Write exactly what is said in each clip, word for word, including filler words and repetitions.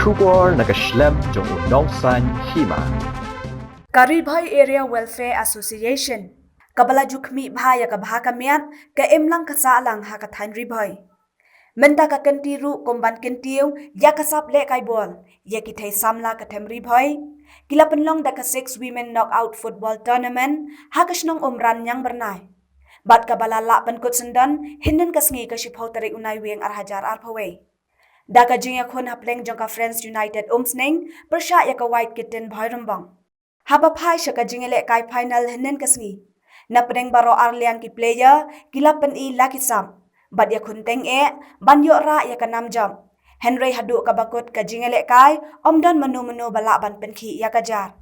Khubor na ka shlem jong u nongsan hima. Ka Ri Bhoi Area Welfare Association kaba la ju khmih bha ïa ka bha ka miat, ka imlang ka sahlang ha ka thaiñ Ri Bhoi. Mynta ka kynti ruh kum ban kyntiew ïa ka sap lehkai bol ïa ki thei samla ka them Ri Bhoi, ki la pynlong da ka six women knockout football tournament ha ka shnong Umran Ñiangbyrnai. Bad kaba la lah pynkut syndon hynnin ka sngi ka shiphew tarik u Naiwieng ar hajar arphew wei. Da ka jingïakhun hapdeng jong ka Friends United Umsning pyrshah ïa ka White Kitten Bhoirymbong. Haba phai sha ka jingïalehkai final hynnin ka sngi, na pdeng baroh arliang ki player ki la pyni la ki sap bad ïakhun teng eh ban ïoh rah ïa ka nam jop. Hynrei haduh kaba kut ka jingïalehkai, ym don mano mano ba lah ban pynkhih ïa ka jar.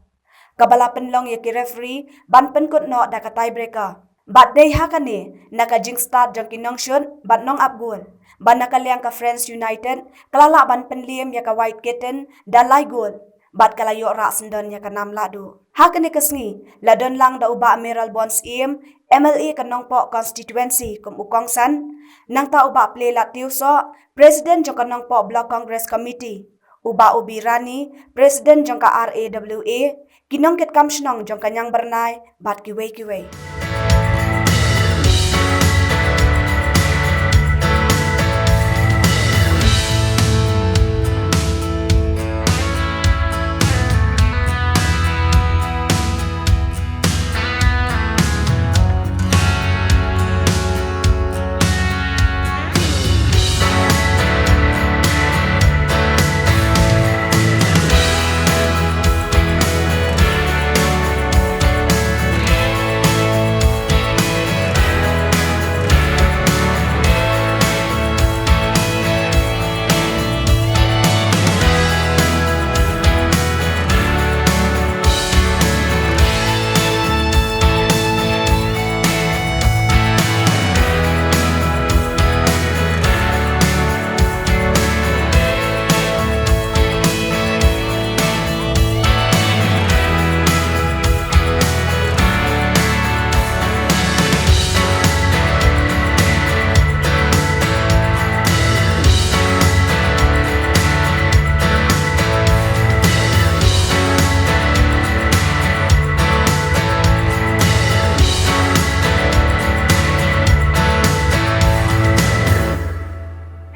Kaba la pynlong ïa ki referee ban pynkut noh da ka tiebreaker. Bad dei ha kane na ka jingstad jong ki nongshut bad nongap gol, ba na ka liang ka Friends United ka la lah ban pynliem ïa ka White Kitten da lai gol, bad ka la ïoh rah syndon ïa ka nam lahduh. Ha kane ka sngi la don lang da u Bah Mayralborn Syiem, M L A ka Nongpoh constituency kum u kongsan, nangta u Bah Plelad Tiewsoh, President jong ka Nongpoh Block Congress Committee, u Bah Ubi Rani, President jong ka R A W A, ki nongkitkam shnong jong ka Ñiangbyrnai bad kiwei kiwei.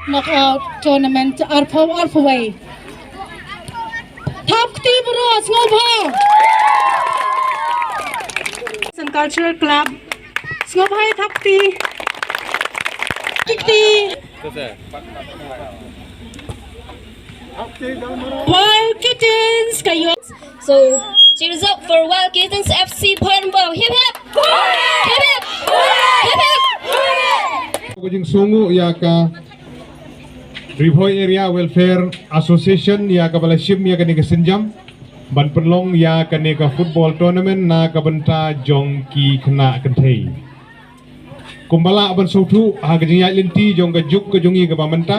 Knockout tournament arphew arphew wei. Thap kti bro, sngewbha. San Cultural Club. Sngewbha thap kti. Kti. Wild Kittens ka ïoh. So, cheers up for Wild Kittens F C Bhoirymbong. Hip hip. Hip hip. Hip hip. Ka jingsngew ïa ka Ri Bhoi Area Welfare Association ïa kaba la shim ïa kane ka sienjam ban pynlong ïa kane ka football tournament na ka bynta jong ki khynnah kynthei. Kumba lah ban sngewthuh ha ka jingïaid lynti jong ka juk ka jong ngi kaba mynta,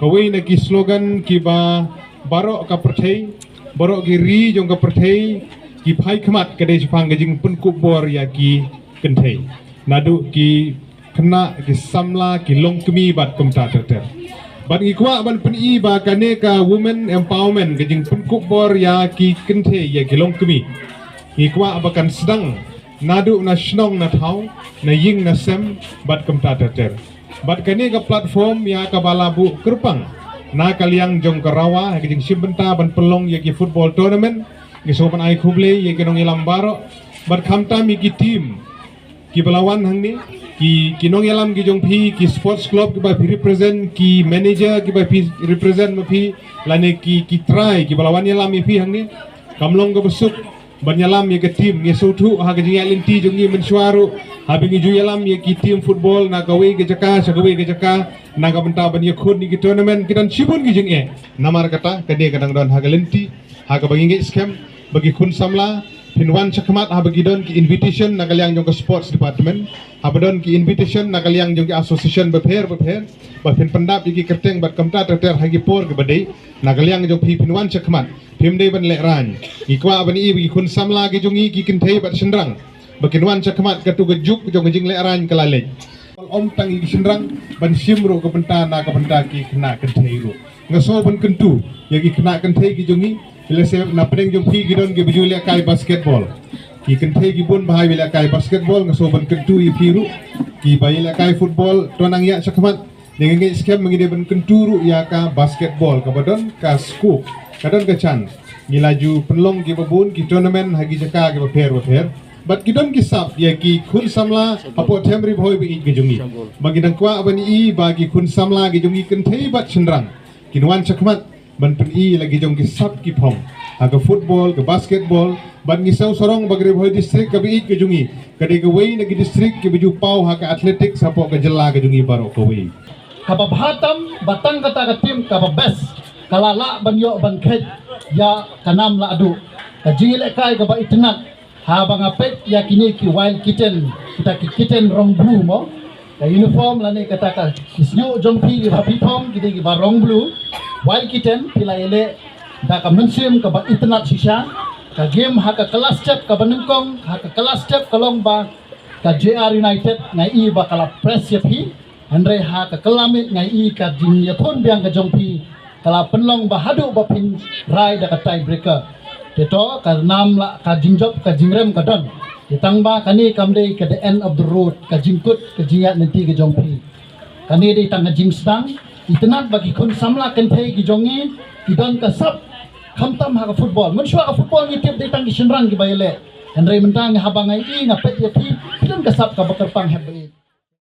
kawei na ki slogan kiba baroh ka pyrthei, baroh ki ri jong ka pyrthei ki phai khmat ka dei shaphang ka jingpynkup bor ïa ki kynthei. Naduh ki khynnah, ki samla, ki longkmie bad kumta ter ter. Bad ngi kwah ban pyni ba kane ka women empowerment, ka jingpynkup bor ïa ki kynthei, ïa ki longkmie, ngi kwah ba kan sdang naduh na shnong na thaw, na ïing na sem bad kumta ter ter. Bad kane ka platform ïa kaba la buh kyrpang na ka liang jong ka RAWA ha ka jingshim bynta ban pynlong ïa ki football tournament. Ngi sngewbha ban ai khublei ïa ki nongïalam baroh bad khamtam ïa ki team kiba la wan hangne, ki, ki nongïalam ki jong phi, ki sports club kiba phi represent, ki manager kiba phi represent ma phi, lane ki, ki trai kiba la wan ïalam ïa phi hangne. Kam long kaba suk ban ïalam ïa ka team. Ngi sngewthuh ha ka jingïaid lynti jong ngi mynshuwa ruh, haba ngi ju ïalam ïa ki team football na kawei ka jaka sha kawei ka jaka na ka bynta ban ïakhun ïa ki tournament, ki don shibun ki jingeh. Namar kata ka dei ka dang don ha ka lynti ha kaba ngi ngeit skhem ba ki khun samla phin wan shakhmat haba ki don ki invitation na ka liang jong ka sports department, haba don ki invitation na ka liang jong ki association bapher bapher, ba phin pyndap ïa ki kyrteng bad kumta ter ter ha ki por kiba dei. Na ka liang jong phi phin wan shakhmat, phim dei ban lehraiñ. Ngi kwah ban ïohi ba ki khun samla ki jong ngi, ki kynthei bad shynrang, ba kin wan shakhmat, katto ka juk jong ka jinglehraiñ ka la leit. Ym tang ïa ki shynrang, ban shim ruh ka bynta na ka bynta ki khynnah kynthei ruh. Nga sngew ban kyntu ïa ki khynnah kynthei ki jong ngi, lehse na pdeng jong phi ki don kiba ju lehkai basketball. Ki kynthei ki bun bha ba lehkai basketball, nga sngew ban kyntu ïa phi ruh kiba lehkai football, to nang ïa shakhmat. Nga ngeit skhem ba ngi dei ban kyntu ruh ïa ka basketball kaba don ka scope, ka don ka chance. Ngi la ju pynlong kiba bun ki tournament ha ki jaka kiba pher ba pher. Bad ki don ki sap ïa ki khun samla hapoh them Ri Bhoi ba ïeit ka jong ngi. Ba ngi dang kwah ban ïohi ba ki khun samla ki jong ngi kynthei bad shynrang kin wan shakhmat ban pyni la ki jong ki sap ki phong ha ka football, ka basketball. Bad ngi sngew sarong ba ka Ri Bhoi district kaba ïeit ka jong ngi ka dei kawei na ki district kiba ju paw ha ka athletics hapoh ka jylla ka jong ngi baroh kawei. Kaba bha tam ba tang kata ka team kaba best ka la lah ban ïoh ban kheit ïa ka nam lahduh. Ka jingïalehkai kaba itynnad haba nga peit ïa kine ki Wild Kitten, kita ki kitten rong blue mo. Ka uniform lane kata ka ki shñiuh jong phi kiba phi phong ki dei kiba rong blue. Wild Kitten phi la ïaleh da ka mynsiem kaba itynnad shisha. Ka game ha ka kylla step kaba nyngkong, ha ka kylla step ka long ba ka J R United nga ïohi ba ka la press ïa phi. Hynrei ha ka kylla miet nga ïohi ka jingïathun biang ka jong phi ka la pynlong ba haduh ba phin rai da ka tie breaker. Te to ka nam la ka jingjop ka jingrem ka don. Te tang ba kane kam dei ka the end of the road, ka jingkut ka jingïaid lynti ka jong phi. Kane dei tang ka jingsdang. Itynnad ba ki khun samla kynthei ki jong ngi ki don ka sap khamtam ha ka football. Mynshuwa ka football ngi tip dei tang ki shynrang kiba ïaleh. Hynrei mynta nga haba nga ïohi nga peit ïa phi, phi don ka sap kaba kyrpang hep ba ïeit.